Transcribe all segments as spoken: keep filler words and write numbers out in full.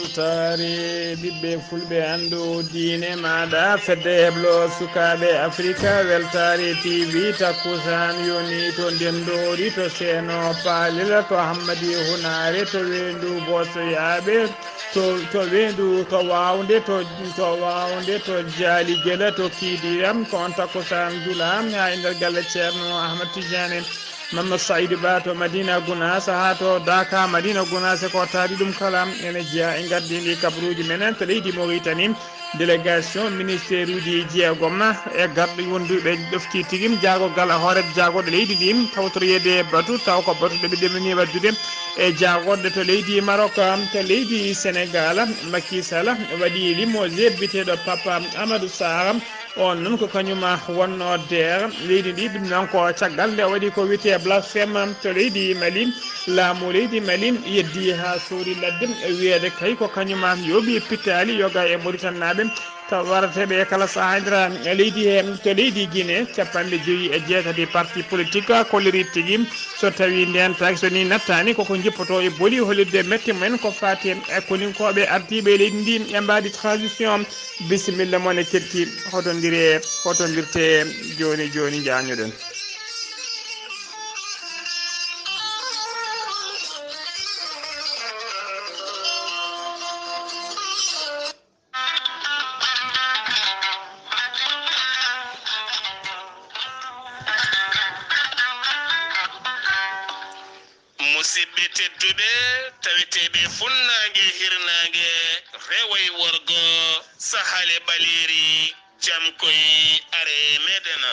Weltaare ɓiɓɓe fulɓe, anndu diine maaɗa, fedde heblo sukaaɓe Afrika, Weltaare T V, takkusaan yoni to Ndenndoori, to Seeno Paalel, to Hammadi Hunaare, to Weendu Boosoyaaɓe, to, to Weendu, to Waawnde, to, to Waawnde, to Jaali Gela, to Kiidiram, ko on takkusaan jula haa e nder galle Ceerno Ahmad Tijaani. Mamma Saydu Ba to Madina Gunaas, haa to Daaka Madina Gunaas, e ko taari ɗum kala ene jeyaa e ngardiindi kabaruuji men to leydi Mauritanie. Délégation ministère uji jeegom e garɗo wonduɓe ɗofti tigi jaagorgal hoore jaagorɗo leydi ndi, tawtoriyeede batu, taw ko batu ɗo ɓe ɗemini waɗdude e jaagorɗe to leydi Maroc, to leydi Sénégal. Macky Sall waɗi limogé biteɗo Papa Amadou Sarr. On noon ko kañum wonnoo deer leydi ndi. Ɗum noon ko caggal nde o waɗi ko wiyetee blasphème to leydi Mali. Laamu leydi Mali yeddi haa soori ladde, wiyeede kay ko kañum yooɓi pittaali yoga e Mauritanie naaɓe, taw waratee ɓe e kala sahaa e nder leydi he. To leydi Guinée, capanɗe joyi e jeetati parti politique kolliri tigi, so tawii ndeen taxe ni nattaani, koko njippotoo e boli hollirde mette mumen ko faati e koninkooɓe ardiiɓe leydi ndi e mbaadi transition. Bisimilla mon e keɗti, hotondiree, hotondirtee jooni jooni, njaañoɗen. Musidɓe tedduɓe, taweteeɓe funnaange, hirnaange, rewo e worgo, sahaale ɓaleeri, jam koy are meɗen.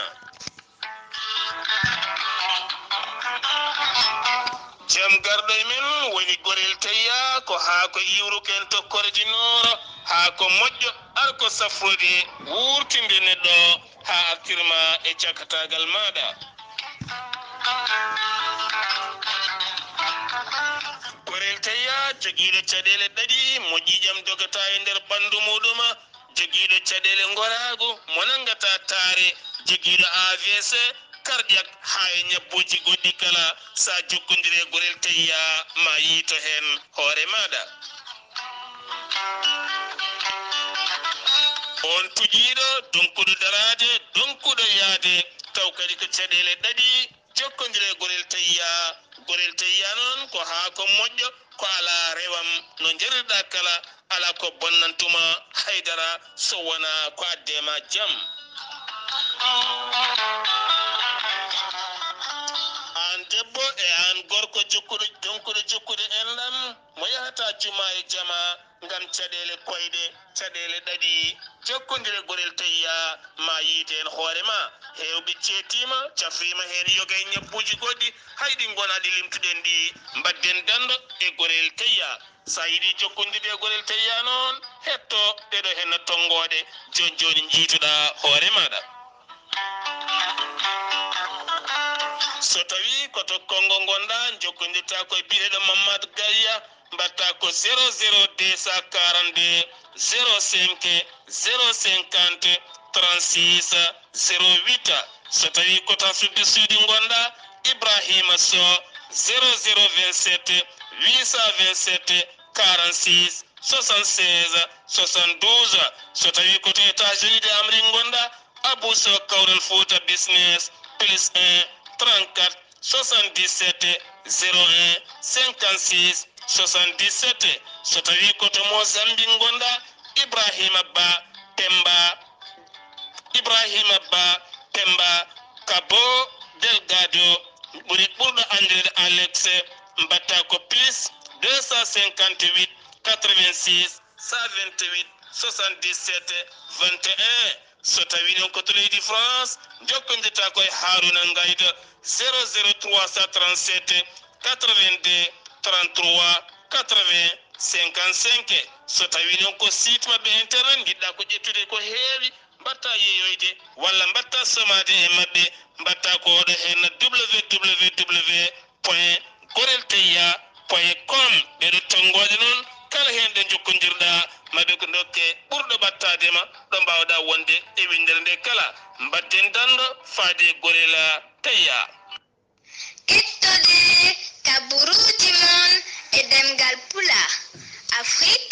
Jam garɗo e men woni Gorel Tayya, ko haa ko iwruken tokkorde nooro, haa ko moƴƴo, ar ko safrude, wurtinde neɗɗo, haa artirma e cakataagal maaɗa. Gorel Tayya, jogiiɗo caɗeele ɗaɗi, mo ƴiiƴam dogata e nder ɓanndu muuɗum, jogiiɗo caɗeele ngoraagu, mo nanngata taare, jogiiɗo A V C, cardiaque, haa e ñabbuuji goɗɗi kala, so a jokkondire Gorel Tayya, ma yiito heen hoore maaɗa. On tuƴiiɗo, donkuɗo daraade, donkuɗo yaade, taw kadi ko caɗeele ɗaɗi, jokkondire Gorel Tayya. Gorel Tayya noon ko haa ko moƴƴo, ko alaa rewam, no njarirɗaa kala, alaa ko bonnantuma haydara so wonaa ko addee ma jam. Aan debbo e aan gorko jokkuɗo, donkuɗo jokkude enɗam, mo yahata juma e jama, ngam caɗeele koyɗe, caɗeele ɗaɗi, jokkondire Gorel Tayya, ma yiite heen hoore ma. Heewɓe ceetiima, cafiima heen yoga e ñabbuuji goɗɗi, hay ɗi ngonaa ɗi limtuɗen ɗi. Mbaɗden danndo e Gorel Tayya. So a yiɗi jokkondirde e Gorel Tayya noon, hetto ɗeɗo heen tonngooɗe, jooni jooni njiituɗaa hoore maaɗa. So tawii ko to Konngo ngonɗaa, njokkondirtaa ko e biyeteeɗo Mamad Gayya, mbaɗta ko zéro zéro deux cent quarante-deux zéro cinq zéro cinquante trente-six zéro huit. So tawii ko to Afrique du Sud ngonɗaa, Ibrahima Sow, zéro zéro vingt-sept huit cent vingt-sept quarante-six soixante-seize soixante-douze. So tawii ko to États-Unis d'Amérique ngonɗaa, Abou Sow, Kawral Fouta Business, plus un, trente-quatre, soixante-dix-sept, zéro un, cinquante-six, soixante-dix-sept. So tawii ko to Mozambique ngonɗaa, Ibrahima Ba Pemba, Ibrahima Ba Pemba Cabo Delgado, ɓuri, ɓurɗo anndireede Alex, mbaɗta ko plus deux cent cinquante-huit, quatre-vingt-six, cent vingt-huit, soixante-dix-sept, vingt et un. So tawii noon ko to leydi France, njokkondirta ko e Haruna Ngaydo, zéro zéro trois cent trente-sept quatre-vingt-deux trente-trois quatre-vingts cinquante-cinq. So tawii noon ko site maɓɓe internet, njiɗɗa ko ƴettude ko heewi, mbaɗta yeeyoyde walla mbaɗta somaade e maɓɓe, mbaɗta ko oɗo heen, W W W point gorel tayya point com. Ɗeɗo tonngooɗe noon, kala heen ɗo njokkondirɗa, ma ɓe ko ndokke ɓurɗo ɓattaade ma, ɗo mbaawɗa wonde e winndere nde kala. Mbaɗden danndo faade e Gorel Tayya. Kettode kaburuuji mon e ɗemngal Pulaar, Afrik,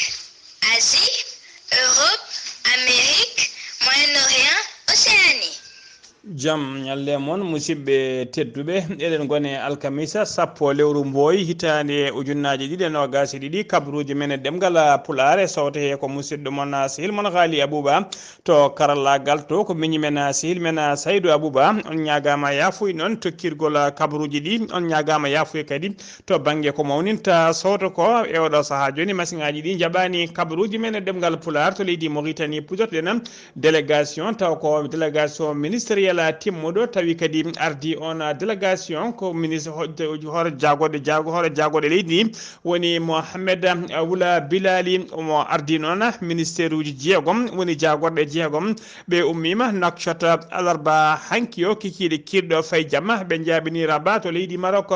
Jam ñalle mon, musidɓe tedduɓe. Eɗen ngoni alkamisa sappo lewru Mbooy, hitaande ujunnaaje ɗiɗi e noogaas e ɗiɗi. Kabaruuji men e ɗemngal Pulaar e sowte he ko musidɗo mon, sehil mon Haali Abuba. To karallaagal to ko miñi men, sehil men Saydu Abuba. On ñaagaama yaafuy noon tokkirgol kabaruuji ɗi. On ñaagaama yaafuy kadi to bannge ko mawninta sowto ko. E oɗo sahaa jooni, masiŋaaji ɗi njaɓaani kabaruuji men e ɗemngal Pulaar to leydi Moritani. Puɗɗoto-ɗen délégation, taw ko délégation ministériel timmuɗo, tawi kadi ardi on délégation ko ministre ho-, hoore jaagorɗe, jaago-, hoore jaagorɗe leydi ndi, woni Mohamed Wula Bilali, omo ardi noon ministère uji jeegom, woni jaagorɗe jeegom. Ɓe ummiima Nouakchott alarba hanki o, kikiiɗe kiiɗɗo fayi jamma, ɓe njaabini Rabat to leydi Maroc.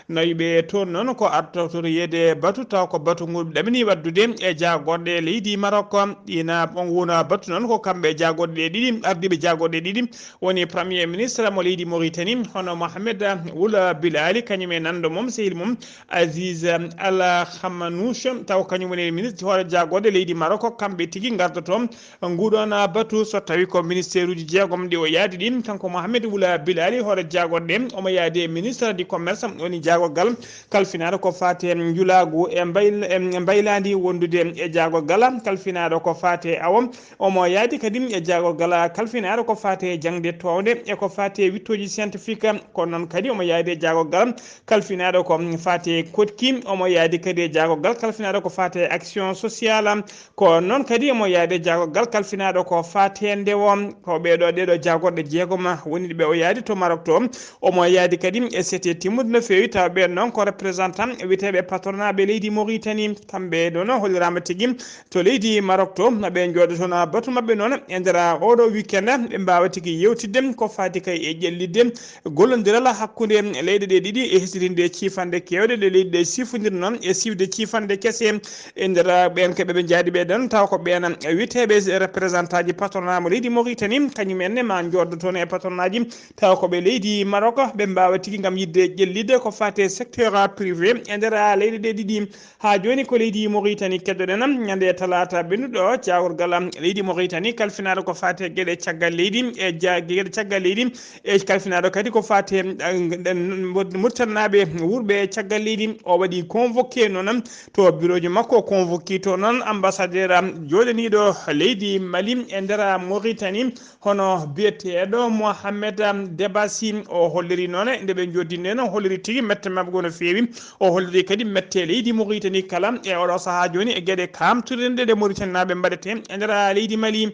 Nawi ɓe toon noon ko artotoreede batu, taw ko batu ngu ɗamini waɗdude e jaagorɗe leydi Maroc. Ina on wona batu noon ko kamɓe jaagorɗe ɗiɗi, ardiiɓe jaagorɗe ɗiɗi, woni Premier Ministre mo leydi Mauritanie, hono Mohamed Wula Bilali, kañum e nanndo mum, sehil mum Aziz Al Khamanouch, taw kañum woni ministre hoore jaagorɗe leydi Maroc. Kamɓe tigi ngardoto nguɗon batu, so tawi ko ministère uji jeegom ɗi o yaadi ɗin. Kanko Mohamed Wula Bilali, hoore jaagorɗe, omo yaadi e ministre du commerce, woni jaagorgal kalfinaaɗo ko faati e njulaagu e mbayl-, e mbaylaandi wondude e jaagorgal kalfinaaɗo ko faati e awo. Omo yaadi kadi e jaagorgal kalfinaaɗo ko faati e jaŋde toowde e ko faati e wittooji scientifique. Kono noon kadi omo yaadi e jaagorgal kalfinaaɗo ko faati e koɗki. Omo yaadi kadi e jaagorgal kalfinaaɗo ko faati e action sociale. Ko noon kadi omo yaadi e jaagorgal kalfinaaɗo ko faati e ndewo. Ko ɓeeɗo, ɗeeɗo jaagorɗe jeegom woni ɓe o yaadi to Maroc to. Omo yaadi kadi e seete timmude no feewi, tawa ɓeen noon ko représentant wiyeteeɓe patronaaɓe leydi Mauritanie. Kamɓe noon holliraama tigi to leydi Maroc to, ɓe njooɗotono batu maɓɓe noon e nder oɗo weekend, ɓe mbaawa tigi yewtidde ko faati kay e ƴellitde gollondiral hakkunde leyɗe ɗe ɗiɗi e hesɗitinde ciifanɗe keewɗe ɗe leyɗe ɗe siifondiri noon e siifde ciifanɗe kese. E nder ɓeen ko ɓe, ɓe njaadi ɓe ɗon, taw ko ɓeen wiyeteeɓe représentant ji patronat mo leydi Mauritanie, kañum en ne ma njooɗo toon e patronat ji, taw ko ɓe leydi Maroc, ɓe mbaawa tigi ngam yiɗde ƴellitde ko faati e secteur privé e nder leyɗe ɗe ɗiɗi. Haa jooni ko leydi Mauritanie keddoɗen, ñande talaata ɓennuɗo, jaagorgal leydi Mauritanie kalfinaaɗo ko faati e geɗe caggal leydi e ja-, geɗe caggal leydi e kalfinaaɗo kadi ko faati e, eh, Mauritanie naaɓe wuurɓe caggal leydi. O waɗi convoqué noon to bureau ji makko, convoqué to noon ambassadeur jooɗaniiɗo leydi Mali e nder Mauritanie, hono biyeteeɗo Mohamed Debassi. O holliri noon nde ɓe njooɗdinno, o holliri tigi mette maɓɓe goo no feewi. O holliri kadi mette leydi Mauritanie kala e oɗo sahaa jooni e geɗe kaamtuɗe ɗe Mauritanie naaɓe mbaɗete e nder leydi Mali.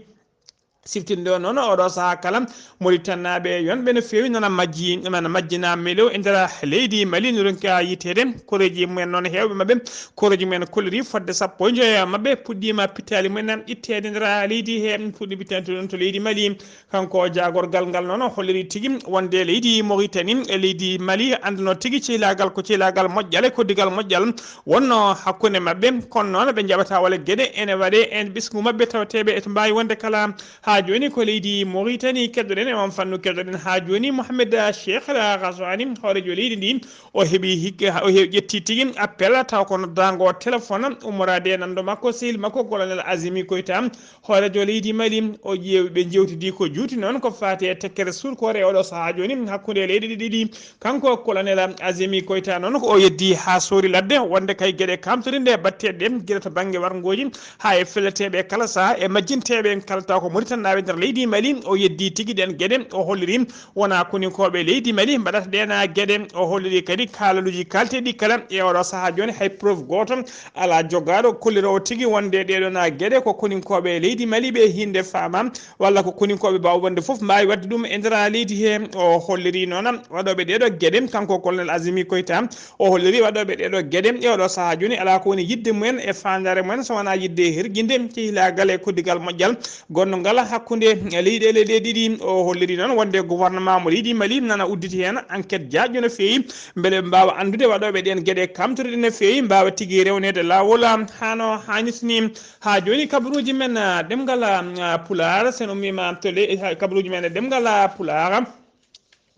Siftinde o noon, oɗo sahaa kala, Mauritanie naaɓe yonɓe no feewi nana majji, nana majjina melew e nder leydi Mali, no ronki haa yiteede. Koreeji mumen noon, heewɓe maɓɓe, koreeji mumen kolliri fodde sappo e njoyo maɓɓe puɗɗiima pittaali mumen itteede nder leydi he, puɗɗi pittante ɗon to leydi Mali. Kanko jaagorgal ngal noon, o holliri tigi wonde leydi Mauritanie e leydi Mali annduno tigi cehlaagal ko cehlaagal moƴƴal e koddigal moƴƴal wonno hakkunde maɓɓe. Kono noon, ɓe njaɓata wala geɗe ene waɗe en ɓesngu maɓɓe tawateeɓe e to mbaawi wonde kala. Haa jooni ko leydi Mauritanie keɗoɗen, e on fannu keɗoɗen haa jooni Mohamed Cheikh Al Ghazouani, hooreejo leydi ndi, o heɓi hik-, o heɓi ƴetti tigi appel, taw ko noddaango téléphone ummoraade e nanndo makko, sehil makko, colonel Azimi Koita, hooreejo leydi Mali. O ƴeew-, ɓe njeewtidi ko juuti noon ko faati e tekkere suulkoore e oɗo sahaa jooni hakkunde leyɗe ɗe ɗiɗi. Kanko colonel Azimi Koita noon ko o yeddi haa soori ladde wonde kay geɗe kaamtorinde e batteeɗe ɗe gila to bannge warngooji haa e felleteeɓe kala sahaa e majjinteeɓe kala taw ko Mauritanie naaɓe nder leydi Mali. O yeddi tigi ɗeen geɗe, o holliri wonaa koninkooɓe leydi Mali mbaɗata ɗeen geɗe. O holliri kadi kaalaluuji kaalteeɗi kala e oɗo sahaa jooni hay preuve gooto alaa jogaaɗo kolliroowo tigi wonde ɗeeɗoon geɗe ko koninkooɓe leydi Mali ɓe hiinde faama walla ko koninkooɓe mbaawa wonde fof mbaawi waɗde ɗum e nder leydi he. O holliri noon waɗooɓe ɗeeɗo geɗe, kanko colonel Azimi Koita, o holliri waɗooɓe ɗeeɗo geɗe e oɗo sahaa jooni alaa ko woni yiɗde mumen e faandaare mumen so wonaa yiɗde herƴinde cehlaagal e koddigal moƴƴal gonnongal hakkunde leyɗeele ɗe ɗiɗi. O holliri noon wonde gouvernement mo leydi Mali nana udditi heen enquête jaajɗo no feewi, mbele ɓe mbaawa anndude waɗooɓe ɗeen geɗe kaamtoriɗe no feewi, mbaawa tigi rewneede laawol, haa no haanirta ni. Haa jooni kabaruuji men, ah, ɗemngal, ah, Pulaar, so en ummiima to le-, ha, kabaruuji men e ɗemngal, ah, Pulaar,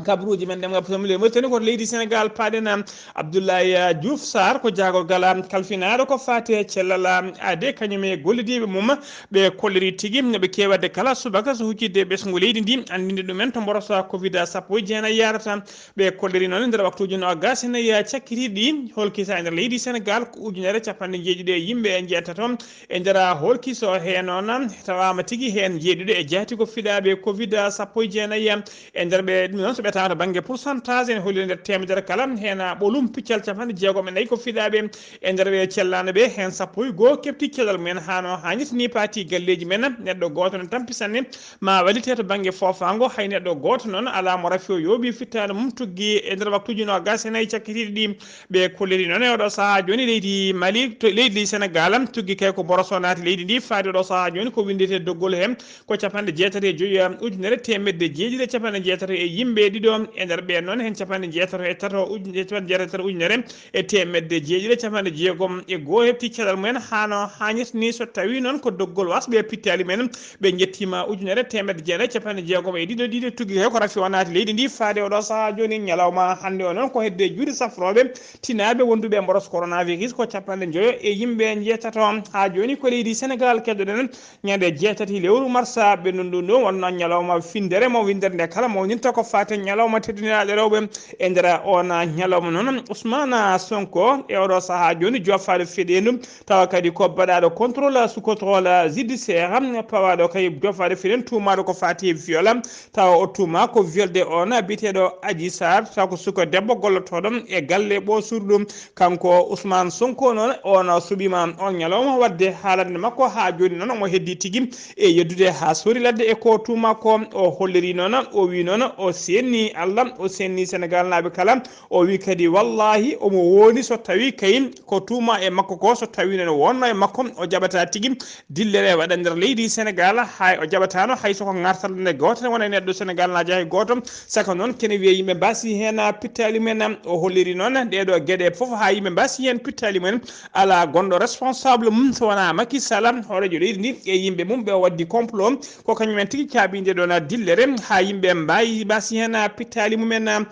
Kabaruuji men ɗemngal Pulaar, Mauritanie, ko to leydi Senegal paaɗen. Abdoulaye Diouf Sarr ko jaagorgal kalfinaaɗo ko faati e cellal aade, kañum e gollidiiɓe mum. Ɓe kolliri tigi no ɓe keewi waɗde kala subaka so huccitde e ɓesngu leydi ndi, anndinde ɗumen to mborosa covid sappo e jeenayi yaarata. Ɓe kolliri noon e nder waktuuji noogaas e nayi cakkitiiɗi ɗi, holkisa e nder leydi Senegal ko ujunere capanɗe jeeɗiɗi e yimɓe e njeetato. E nder holkiso he noon tawaama tigi heen jeeɗiɗo e jaati ko fiɗaaɓe covid sappo e jeenayi. E nder ɓe, ɗum noon so ɓe tawata bannge pourcentage, ene holli nder teemedere kala heen ɓolum piccal capanɗe jeegom e nayi ko fiɗaaɓe. E nder ɓe cellaano ɓe, heen sappo e goo keɓti cellal mumen hano haanirta ni, paati galleeji men. Neɗɗo gooto no tampi sanne ma wallite to bannge foofaango, hay neɗɗo gooto noon alaa mo rafi o yooɓi fittaandu mum tuggi e nder waktuuji noogaas e nayi cakkitiiɗi ɗi. Ɓe kolliri noon e oɗo sahaa jooni leydi Mali, to leydi Senegal, tuggi kay ko mboroso naati leydi ndi, faade oɗo sahaa jooni ko winndete doggol he ko capanɗe jeetati e joyi, ujunere teemedde jeeɗiɗi e capanɗe jeetati e yimɓe ɗiɗo. E nder ɓeen noon, heen capanɗe jeetati e tato, ujun-, e capanɗe jeetati e tato ujunere e teemedde jeeɗiɗi e capanɗe jeegom e goo heɓti cellal mumen hano haanirta ni. So tawii noon ko doggol wasɓe e pittaali men, ɓe njettiima ujunere teemedde jeenayi e capanɗe jeegom e ɗiɗo, ɗiɗo tuggi kay ko rafi o naati leydi ndi, faade oɗo sahaa jooni. Ñalawma hannde o noon ko hedde juuɗe safrooɓe tinaaɓe wonduɓe e mboros coronavirus ko capanɗe njoyo e yimɓe njeetato. Haa jooni ko leydi Senegal keddoɗen. Ñande jeetati lewru marsa ɓe nunɗu ndu wonno ñalawma winndere mo winndere nde kala mawninta ko faati ñalawma teddiniraaɗo rewɓe. E nder on ñalawma noon, Ousmane Sonko e oɗo sahaa jooni joofaade feɗeendu, tawa kadi ko baɗaaɗo contrôle sous contrôle judiciaire, pawaaɗo kay joofaade feɗeendu tuumaaɗo ko faati viol, tawa o tuuma ko violde on biyeteeɗo Adji Sarr, tawa ko suka debbo gollotooɗo e galle ɓoosurɗo. Kanko Ousmane Sonko noon, on suɓiima on ñalawma waɗde haalande makko haa jooni noon omo heddii tigi e yeddude haa sori ladde e ko tuuma ko. O holliri noon, o wi noon o seenni Allah, o seenni Senegal naaɓe kala. O wi kadi wallahi omo wooni so tawi kay ko tuuma e makko ko, so tawi noon wonno e makko, o jaɓata tigi dillere waɗa nder leydi Senegal, hay o jaɓataano hay so ko ngartal nde gooto wona e neɗɗo Senegal na jahay gooto. Saka noon kene wiye yimɓe mbasi heen pittaali men. O holliri noon ɗeeɗo geɗe fof haa yimɓe mbasi heen pittaali men. Alaa gonɗo responsable mum so wonaa Macky Sall, hooreejo leydi ndi, e yimɓe mum ɓe o waddi complot. Ko kañum en tigi caabi nde ɗoon dillere haa yimɓe mbaawi mbasi heen pittaali mumen.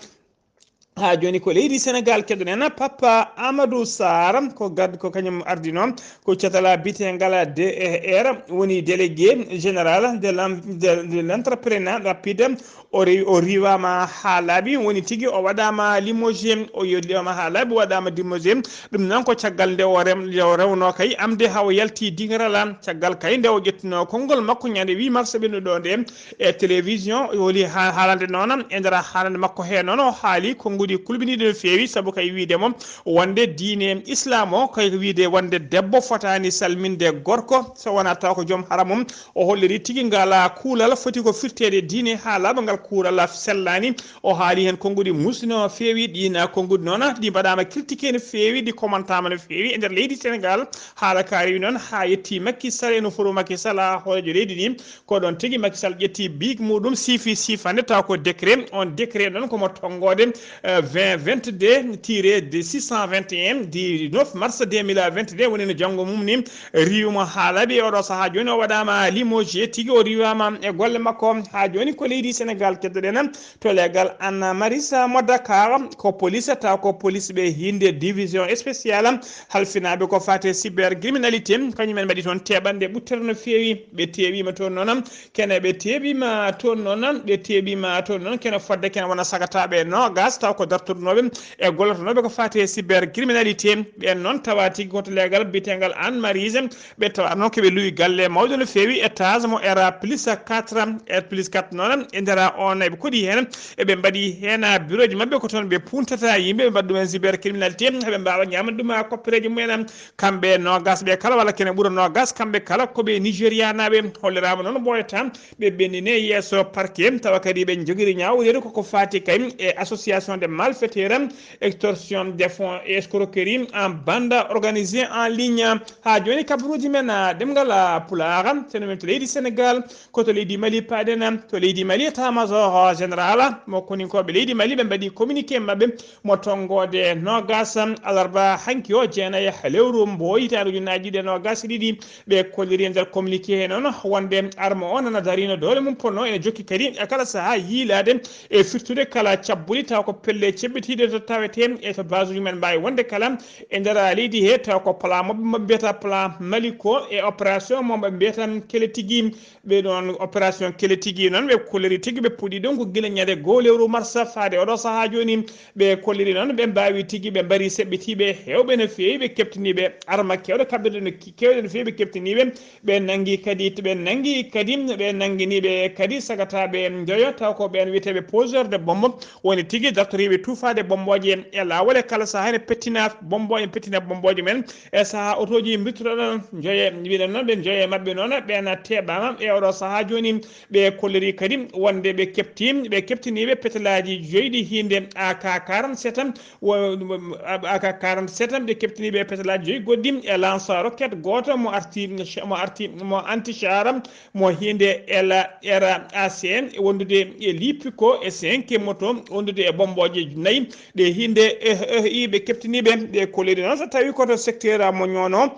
Haa jooni ko leydi Senegal keɗoɗen Papa Amadou Sarr, ko gad-, ko kañum ardino ko catala bitengal D E R, woni délégué général de l'en-, de, de l'entrepreneur rapide. O rewi, o riwama haa laaɓi, woni tigi o waɗama limogé, o yo-, riwama haa laaɓi, waɗama limogé. Ɗum noon ko caggal nde o rem-, nde o rewno kay amde haa o yalti Dingarala, caggal kay nde o ƴettino konngol makko ñande huit mars ɓennuɗo nde e télévision, o holi ha-, haalande noon e nder haalande makko he noon o haali konnguɗi kulɓiniɗi no feewi, sabu kay wiide mo wonde diine islam o kay wiide wonde debbo fotani salminde gorko so wona taw ko joom haram mum. O holliri tigi ngala kuulal foti ko firteede diine haa laaɓa ngal kuulal sellani. O haali heen konnguɗi muusɗi no feewi, ɗiin konnguɗi noon ɗi mbaɗaama critiqué no feewi, ɗi commentaama no feewi e nder leydi Senegal. Haala ka rewi noon haa yetti Macky Sall e no foro Macky Sall haa hooreejo leydi ndi. Ko ɗoon tigi Macky Sall ƴetti bic muɗum siifi siifande taw ko décret. On décret noon ko mo tonngoode, eh, vingt vingt-deux tiré de six cent vingt et un du neuf mars deux mille vingt-deux, woni no janngo mum ni. Riiwmo haa laaɓi e oɗo sahaa jooni o waɗaama limogé tigi, o riiwaama e golle makko. Haa jooni ko leydi Senegal keddoɗen to leegal Anna Marisa mo Dakar, ko police taw ko police ɓe hinde division spéciale halfinaaɓe ko faate cybercriminalité, kañum en mbaɗi toon teɓanɗe ɓuttere no feewi. Ɓe teeɓiima toon noon, kene ɓe teeɓiima toon noon, ɓe teeɓiima toon noon, kene fodde kene wona sagataaɓe noogas taw ko dartornooɓe e gollotonooɓe ko faate cybercriminalité. Ɓeen noon tawa tigi ko to leegal biyeteegal Anne Marise. Ɓe tawa noon ko ɓe luwi galle mawɗo no feewi, étage mo R plus quatre, R plus quatre noon e nder on eɓe koɗi heen, eɓe mbaɗi heen bureauji maɓɓe ko toon ɓe puntata yimɓe, ɓe mbaɗa ɗumen cybercriminalité, heɓe mbaawa ñaamande ɗum koppereeji mumen. Kamɓe noogas ɓe kala walla kene ɓura noogas, kamɓe kala ko ɓe Nigérianaaɓe. Holliraama noon ɓooyata ɓe ɓennine yeeso parquet, tawa kadi ɓe njogiri ñaawreede koko faati kay e association de malfaiteurs, extorsion de fonds et escroquerie en bande organisée en ligne. Ha joni kabaruji men, ah, ɗemngal, ah, Pulaar, seno men to leydi Sénégal, ko to leydi Mali paɗen. To leydi Mali, état-major général mo koninkoɓe leydi Mali ɓe mbaɗi communiqué maɓɓe mo tonngode nogas alarba hanki o, jeenayi lewru mbo hitaande ujunnaaji ɗiɗi e nogas e ɗiɗi. Ɓe kolliri e nder communiqué he noon wonde arme o nana darino doole mum, ponno ene jokki kadi e kala saha yiilaade e firtude kala cabbuli, taw ko pelle ceɓɓitiiɗe to tawete e to base uji men mbaawi wonde kala e nder leydi he, taw ko plan mo ɓe mbiyata plan Maliko e opération mo ɓe mbiyata kele tigi. Ɓe ɗon opération kele tigi noon ɓe kolliri tigi, ɓe puɗɗi ɗum ko gila ñande goo lewru mars faade oɗo saha joni. Ɓe kolliri noon ɓe mbaawi tigi, ɓe mbari seɓɓitiiɓe hewɓe no feewi, ɓe keɓtiniiɓe arma kewɗe kaɓɓirɗe no ki-, kewɗe no feewi, ɓe keɓtiniiɓe. Ɓe nanngi kadi, ɓe nanngi kadi, ɓe nannginiiɓe kadi sagataɓe njoyo, taw ko ɓeen wiyeteeɓe poseur de bombe woni tigi dartoriiɓe tuufaade bombooje e laawol e kala saha ene pettina bombo, ene pettina bombooje men e saha otooji mbittoɗon njoye, mbiɗen noon ɓe njoye maɓɓe noon ɓeen teɓaama e oɗo saha joni. Ɓe kolliri kadi wonde ɓe keɓti, ɓe keɓtiniiɓe petelaaji joyɗi hinde A K quarante-sept, wo-, A K quarante-sept, ɓe keɓtiniiɓe petelaaji joyi goɗɗi e lance roquette gooto mo arti, mo arti, mo anti-char, mo hinde L R A C wondude e Lipiko e cinq moto wondude e bombooje nayi ɗe hinde E F I ɓe keɓtiniiɓe. Ɓe kolliri noon so tawi ko to secteur mo Ñoono.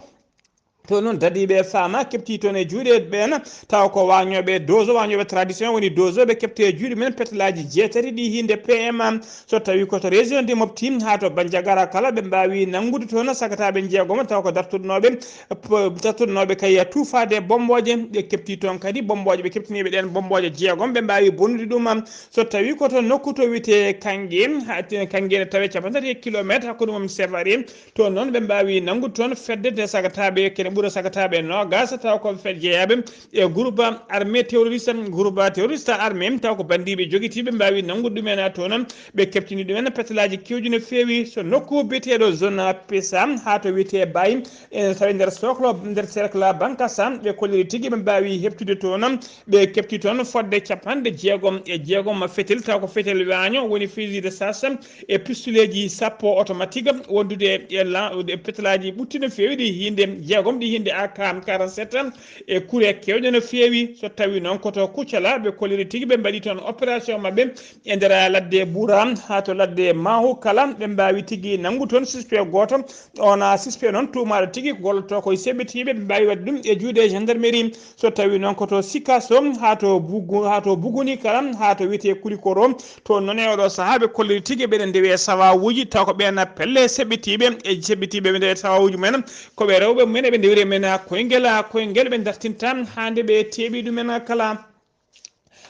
To noon dadiiɓe e faama keɓti toon e juuɗe ɓeen, taw ko waañooɓe dozo, waañooɓe tradition woni dozo, ɓe keɓti e juuɗe men petelaaji jeetati ɗi hinde P M A. So tawi ko to région de Mopti haa to Bandiagara kala, ɓe mbaawi nanngude toon sagataɓe jeegomo, taw ko dartuɗnooɓe, dartuɗnooɓe kay tuufaade bombooje, ɓe keɓti toon kadi bombooje, ɓe keɓtiniiɓe ɗeen bombooje jeegom, ɓe mbaawi bonnude ɗum. So tawi ko to nokku to wiyetee Kangé, haa Kangé ne tawee cappanɗe tati e kilometre hakkunde mum Sévaré, toon noon ɓe mbaawi nanngude toon fedde nde sagataɓe, kene ɓura sagataɓe noogas, taw ko fed jeyaaɓe e groupe armé terroriste, groupe terroriste armé, taw ko banndiiɓe jogitiiɓe mbaawi nanngude ɗumen toon. Ɓe keɓtini ɗumen petelaaji kewji no feewi. So nokku biyeteeɗo zone Pesa haa to wiyetee Baye, ene tawi nder soklo, nder cercle Bankasa, ɓe kolliri tigi ɓe mbaawi heɓtude toon. Ɓe keɓti toon fodde cappanɗe jeegom e jeegom fetel, taw ko fetel waaño woni fusil de chasse e pistoleji sappo automatique wondude e la-, e petelaaji ɓutti no feewi ɗi hinde jeegom, ɗi hinde A K quarante-sept e kure kewɗe no feewi. So tawi noon ko to Kuccala ɓe kolliri tigi ɓe mbaɗi toon opération maɓɓe e nder ladde Buura haa to ladde Mahu kala, ɓe mbaawi tigi nanngu toon suspect gooto. On suspect noon tuumaaɗo tigi ko gollotoo ko e seɓɓitiiɓe, ɓe mbaawi waɗde ɗum e juuɗe gendarmerie. So tawi noon ko to Sikaso haa to Bugu-, haa to Buguni kala, haa to wiyetee Kulikoro, toon noon e oɗo sahaa ɓe kolliri tigi ɓeɗe ndewi e sawawuuji, taw ko ɓeen pelle seɓɓitiiɓe, e seɓɓitiiɓe ɓe ndewi e sawawuuji mumen, ko ɓe rewɓe mumen, eɓe ndewri e men koyngel, koyngel ɓe dartinta haa nde ɓe teeɓi ɗumen kala.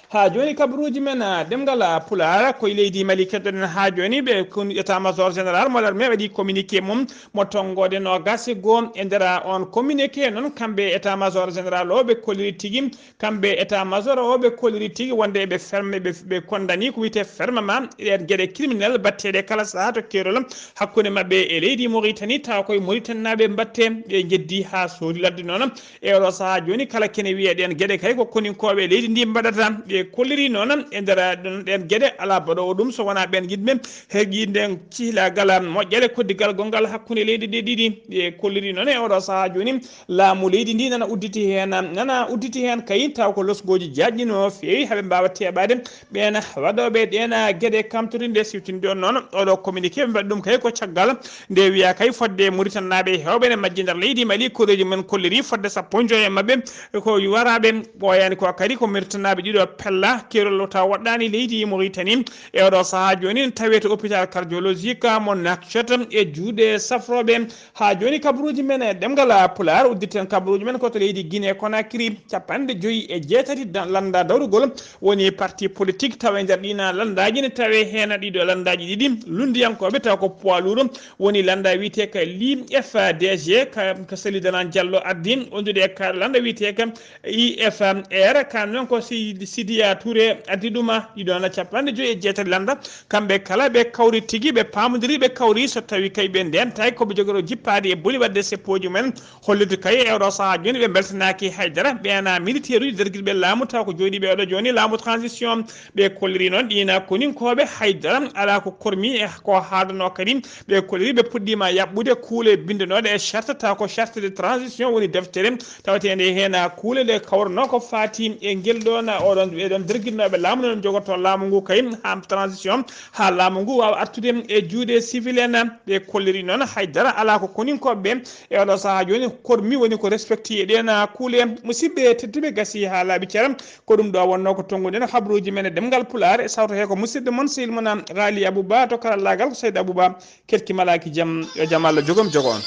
Haa jooni kabaruuji men, ah, ɗemngal, ah, Pulaar, ko e leydi Mali keɗoɗen haa jooni. Ɓe kon état major général mo l'armée waɗi communiqué mum mo tonngoode noogaas e goo. E nder, ah, on communiqué noon, kamɓe état major général o ɓe kolliri tigi, kamɓe état major o ɓe kolliri tigi wonde ɓe ferme, ɓe, ɓe kondani ko wiyetee fermement ɗeen geɗe criminel mbatteeɗe kala sahaa to keerol hakkunde maɓɓe e leydi Mauritanie, tawa koye Mauritanie naaɓe mbattee, ɓe njeddi haa soodi ladde noon. E oɗo sahaa jooni, kala kene wiya ɗeen geɗe kay ko koninkooɓe leydi ndi mbaɗata. Ɓe kolliri noon e nder ɗon ɗeen geɗe alaa baɗoowo ɗum so wonaa ɓeen yimɓe heɓi nden cihlaagal moƴƴere koddigal gonngal hakkunde leyɗe ɗe ɗiɗi. Ɓe kolliri noon e oɗo sahaa jooni, laamu leydi ndi nana udditi heen, nana udditi heen kay taw ko losgooji jaajɗi no feewi haɓe mbaawa teeɓaade ɓeen waɗooɓe ɗeen geɗe kamtorinde. Siwtinde on noon oɗo communiqué ɓe mbaɗi ɗum kay ko caggal nde wiya kay fodde Mauritanie naaɓe heewɓe ne majji nder leydi Mali, koreeji men kolliri fodde sappo e joyo e maɓɓe ko waraaɓe ɓooyaani ko kadi ko Mauritanie naaɓe ɗiɗo pella keerol taw woɗɗaani leydi Mauritanie. E oɗo sahaa jooni ne tawee to hôpital cardiologique mo Nouakchott e juuɗe safrooɓe. Haa jooni kabaruuji men e ɗemngal Pulaar, udditen kabaruuji men ko to leydi Guinée Conakry, capanɗe joyi e jeetati da-, lannda dawrugol woni parti politique tawa e nder ɗiin lanndaaji ne tawee heen ɗiɗo lanndaaji ɗiɗi lunndiyankooɓe taw ko poids lourd woni lannda wiyeteeka L I F D G ka, ka Sali Dalan Diallo addi wondude e ka lannda wiyeteeka I F R, ka noon ko Sidi, Sidi Ya Touré addi ɗuma ɗiɗo na capanɗe joyi e jeetati lannda. Kamɓe kala ɓe kawri tigi, ɓe paamodiri, ɓe kawri so tawi kay ɓe ndentaaki ko ɓe jogoro jippaade e boli waɗde seppooji mumen. Hollirde kay e oɗo sahaa jooni ɓe mbeltanaaki haydara. Ɓe ana militaire uji dergirɓe laamu taw ko jooɗiiɓe oɗo jooni laamu transition. Ɓe kolliri noon ɗina koninkooɓe haydara alaa ko kormi e ko haadanoo kadi. Ɓe kolliri ɓe puɗɗiima yaɓɓude kuule binndanooɗe e charte taw ko charte de transition woni deftere tawateende heen kuule ɗe kawrano ko faati e ngel ɗoon oɗon ɓeɗon dergirnooɓe laamu noon jogotoo laamu ngu kay haa transition haa laamu ngu waawa artude e juuɗe civil en. Ɓe kolliri noon haydara alaa ko koninkooɓe ɓe e oɗo sahaa jooni kormi woni ko respecti e ɗeen kuule. Musidɓe tedduɓe gasi haa laaɓi caram ko ɗum ɗo wonno ko tonnguɗen habruuji men e ɗemngal Pulaar e sawto he ko musidɗo mon sehil mon Ghali Abouba to karallaagal ko Seydi Abouba. Kerki malaaki jam yo jam Allah jogom jogo on.